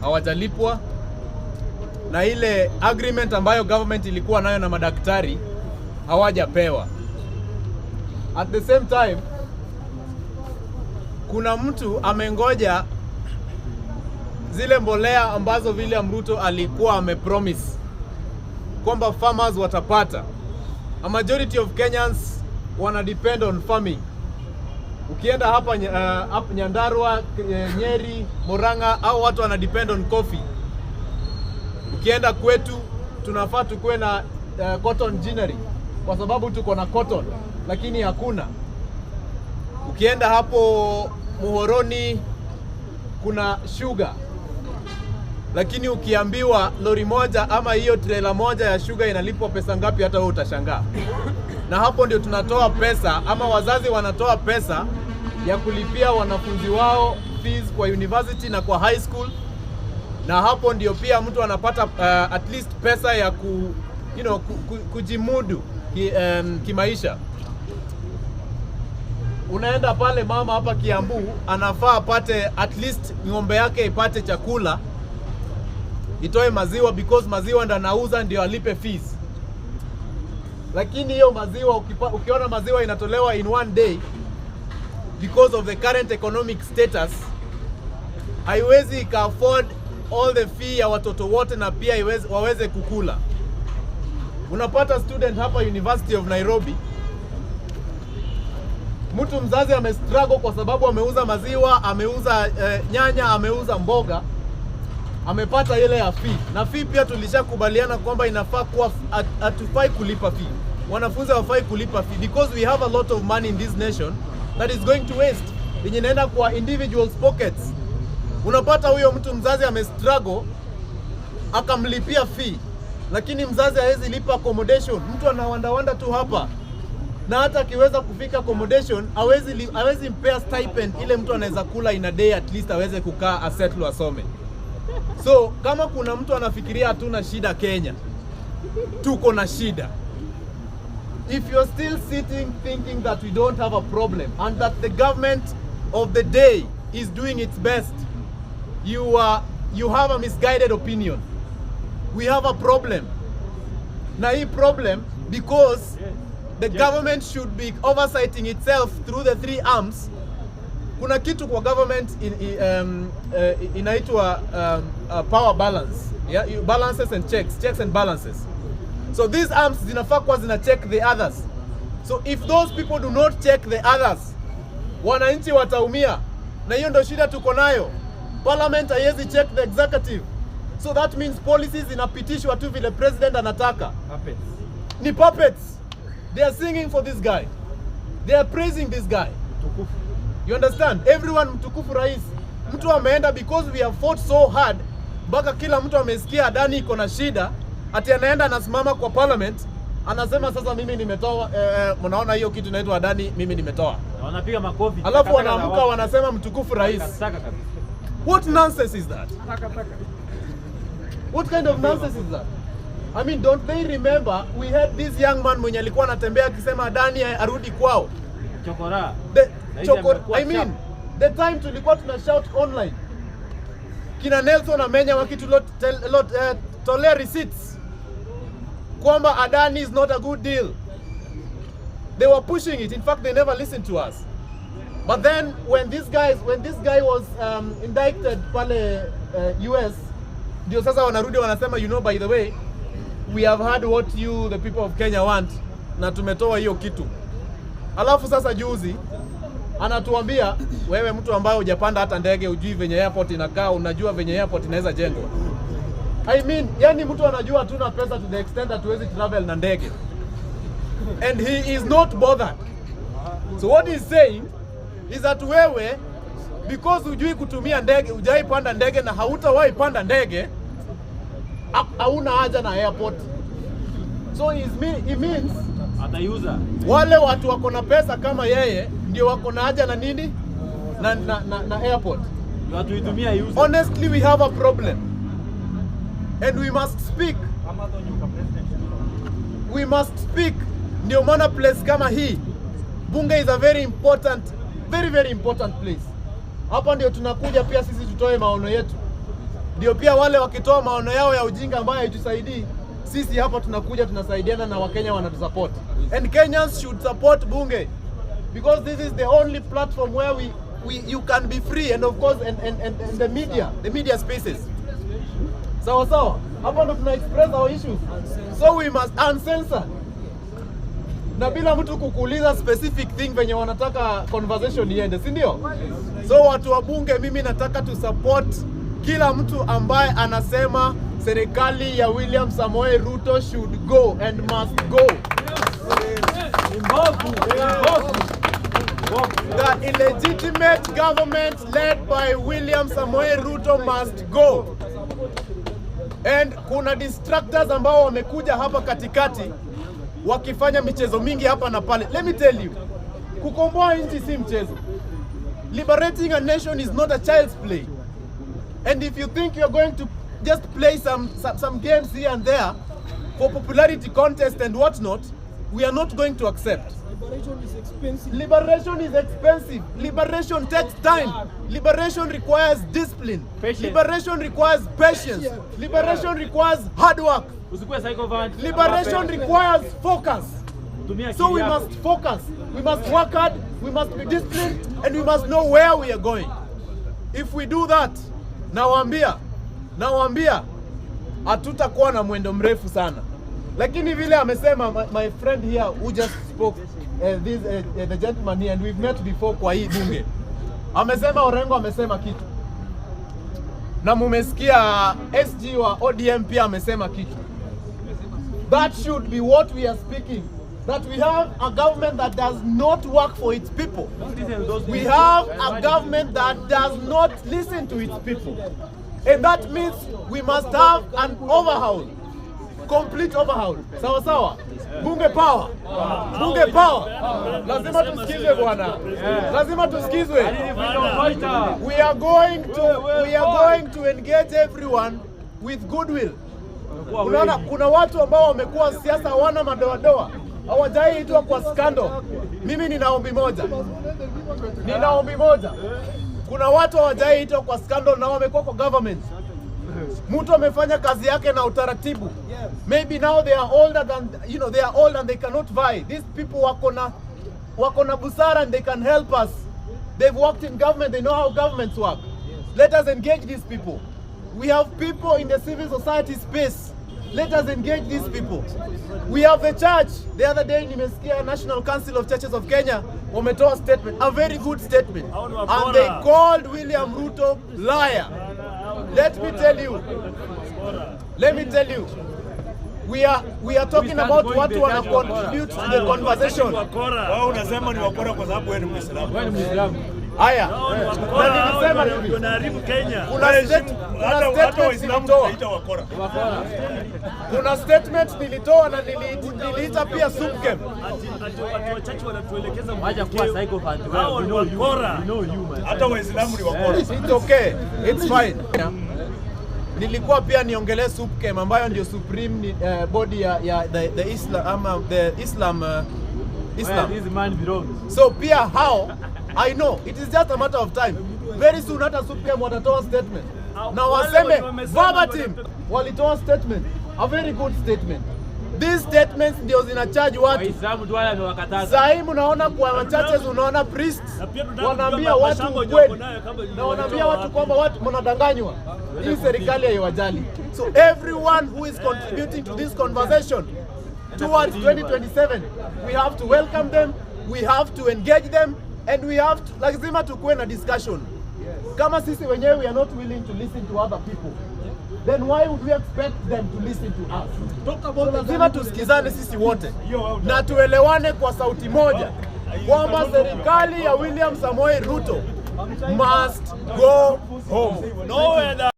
Hawajalipwa na ile agreement ambayo government ilikuwa nayo na madaktari hawajapewa. At the same time, kuna mtu amengoja zile mbolea ambazo William Ruto alikuwa amepromise kwamba farmers watapata. A majority of Kenyans wana depend on farming. Ukienda hapa hapa Nyandarua, Nyeri, Murang'a au watu wana depend on coffee. Ukienda kwetu tunafaa tukuwe na cotton ginnery kwa sababu tuko na cotton, lakini hakuna. Ukienda hapo Muhoroni kuna sugar, lakini ukiambiwa lori moja ama hiyo trailer moja ya sugar inalipwa pesa ngapi, hata wewe utashangaa. Na hapo ndio tunatoa pesa ama wazazi wanatoa pesa ya kulipia wanafunzi wao fees kwa university na kwa high school, na hapo ndio pia mtu anapata at least pesa ya ku, you know, ku, ku, kujimudu kimaisha. Unaenda pale mama hapa Kiambu anafaa apate at least ng'ombe yake ipate chakula, itoe maziwa because maziwa ndo anauza ndio alipe fees. Lakini hiyo maziwa ukiona maziwa inatolewa in one day because of the current economic status, haiwezi ika afford all the fee ya watoto wote na pia waweze kukula. Unapata student hapa University of Nairobi, mtu mzazi amestruggle kwa sababu ameuza maziwa, ameuza nyanya, ameuza mboga, amepata ile ya fee. Na fee pia tulishakubaliana kwamba inafaa kuwa hatufai kulipa fee, wanafunzi hawafai kulipa fee because we have a lot of money in this nation that is going to waste, yenye inaenda kwa individuals' pockets. Unapata huyo mtu mzazi amestruggle akamlipia fee, lakini mzazi hawezi lipa accommodation. Mtu anawandawanda tu hapa, na hata akiweza kufika accommodation hawezi mpea stipend ile mtu anaweza kula in a day, at least aweze kukaa asettle asome. So kama kuna mtu anafikiria hatuna shida Kenya, tuko na shida. If you're still sitting thinking that we don't have a problem and that the government of the day is doing its best, you have a misguided opinion. We have a problem. Na hii problem, because the government should be oversighting itself through the three arms. Kuna kitu kwa government inaitwa power balance. Yeah, balances and checks, checks and balances. So these arms zinafaa kuwa zina check the others. So if those people do not check the others, wananchi wataumia, na hiyo ndio shida tuko nayo. Parliament haiwezi check the executive, so that means policies zinapitishwa tu vile president anataka. Puppets. Ni puppets. They are singing for this guy, they are praising this guy. Mtukufu. You understand? Everyone, mtukufu rais. Mtu ameenda because we have fought so hard mpaka kila mtu amesikia Adani iko na shida, ati anaenda anasimama kwa parliament anasema sasa mimi nimetoa, mnaona hiyo kitu inaitwa Adani, mimi nimetoa. Na wanapiga makofi. Alafu Takataka za wanaamka watu. Wanasema mtukufu rais. Takataka kabisa. What nonsense is that? What kind of nonsense is that? I mean, don't they remember we had this young man mwenye alikuwa anatembea akisema Adani arudi kwao? Chokora. The Saizi chokor, amekuwa I mean, sharp. The time tulikuwa tuna shout online, kina Nelson Amenya wakitutolea receipts kwamba Adani is not a good deal. They were pushing it. In fact, they never listened to us. But then when this guy was indicted pale US, ndio sasa wanarudi wanasema, "You know, by the way, we have heard what you the people of Kenya want na tumetoa hiyo kitu." Alafu sasa juzi anatuambia, wewe mtu ambaye hujapanda hata ndege, hujui venye airport inakaa, unajua venye airport inaweza jengwa? I mean, yani mtu anajua hatuna pesa to the extent that huwezi travel na ndege. And he is not bothered. So what he's saying is that wewe, because hujui kutumia ndege, hujai panda ndege na hautawahi panda ndege, hauna haja na airport. So it means Ataiuza. Wale watu wako na pesa kama yeye ndio wako na haja na nini? Na airport. Ndio watu itumia iuze. Honestly, we have a problem. And we must speak. We must speak. Ndio maana place kama hii, bunge is a very important, very very important place. Hapa ndio tunakuja pia sisi tutoe maono yetu. Ndio pia wale wakitoa maono yao ya ujinga ambayo haitusaidii, sisi hapa tunakuja tunasaidiana na Wakenya wanatusupport. And Kenyans should support bunge because this is the only platform where we you can be free, and of course and the media spaces. Sawa sawa, hapa ndo tuna express our issues, so we must uncensored na bila mtu kukuuliza specific thing venye wanataka conversation iende, si ndio? So watu wa bunge, mimi nataka tu support kila mtu ambaye anasema serikali ya William Samoei Ruto should go and must go. Ni mbovu, ni mbovu. Mbovu. The illegitimate government led by William Samoei Ruto must go. And kuna distractors ambao wamekuja hapa katikati wakifanya michezo mingi hapa na pale. Let me tell you, kukomboa nchi si mchezo. Liberating a nation is not a child's play. And if you think you're going to just play some games here and there for popularity contest and whatnot, we are not going to accept. Liberation is expensive. Liberation is expensive. Liberation takes time. Liberation requires discipline. Patience. Liberation requires patience. Liberation requires hard work. Usikuwe sycophant. Liberation requires focus. Tumia So we akili yako. must focus. We must work hard. We must be disciplined, and we must know where we are going. If we do that, nawaambia hatutakuwa na mwendo mrefu sana. Lakini vile amesema my friend here who just spoke, the gentleman here, and we've met before kwa hii bunge, amesema Orengo amesema kitu na mumesikia SG wa ODM pia amesema kitu. That should be what we are speaking. That we have a government that does not work for its people. Listen to those We people. have a government that does not listen to its people. And that means we must have an overhaul. Complete overhaul. Sawa sawa. Bunge power. Bunge power. Lazima tusikizwe bwana. Lazima tusikizwe. Freedom fighter. We are going to engage everyone with goodwill. Unaona kuna watu ambao wamekuwa siasa hawana madoadoa, hawajaiitwa kwa scandal. Mimi nina ombi moja, nina ombi moja. Kuna watu hawajaiitwa kwa scandal na wamekuwa kwa government. Mtu amefanya kazi yake na utaratibu. Maybe now they are older than you know they are old and they cannot vie. These people wako na busara and they can help us. They've worked in government, they know how governments work. Let us engage these people. We have people in the civil society space. Let us engage these people. We have the church. The other day nimesikia National Council of Churches of Kenya wametoa statement, a very good statement. And they called William Ruto liar. Let me tell you. Let me tell you. We are talking stand about going watu the wana church wakora. contribute to the conversation. Wao unasema ni wakora kwa sababu wewe ni Muislamu. Wewe ni Muislamu. Haya. Na nilisema hivi. Wanaharibu Kenya. Kuna Hata hata statement Waislamu nilitoa. tunaita wakora. Wakora. Kuna statement nilitoa na niliita pia SUPKEM. Ati watu wachache wanatuelekeza Wacha kuwa sycophant. Wewe, Hao we ni know you. wakora. We know you, man. Hata Waislamu ni wakora. It's okay. It's fine. Nilikuwa pia niongelee SUPKEM ambayo ndio supreme body ya the Islam ama the Islam Islam. Where this man belongs. So pia hao, I know it is just a matter of time. Very soon hata SUPKEM watatoa statement na Wale waseme wenye wamesema verbatim, walitoa statement, a very good statement. These statements ndio zinacharge watu. Waislamu tu wale amewakataza. Saa hii mnaona kwa churches, unaona priests Na pia tunataka wanaambia kujua watu mashamba ukweli wako nayo kama na wanaambia walitoa watu wapi. kwamba watu mnadanganywa, hii serikali haiwajali. So everyone who is contributing to this conversation towards 2027, we have to welcome them, we have to engage them, and we have to, lazima tukuwe na discussion. Kama sisi wenyewe we are not willing to listen to other people, then why would we expect them to listen to us? So lazima tusikizane sisi wote na tuelewane kwa sauti moja kwamba serikali ya William Samoei Ruto must go home. Nowhere.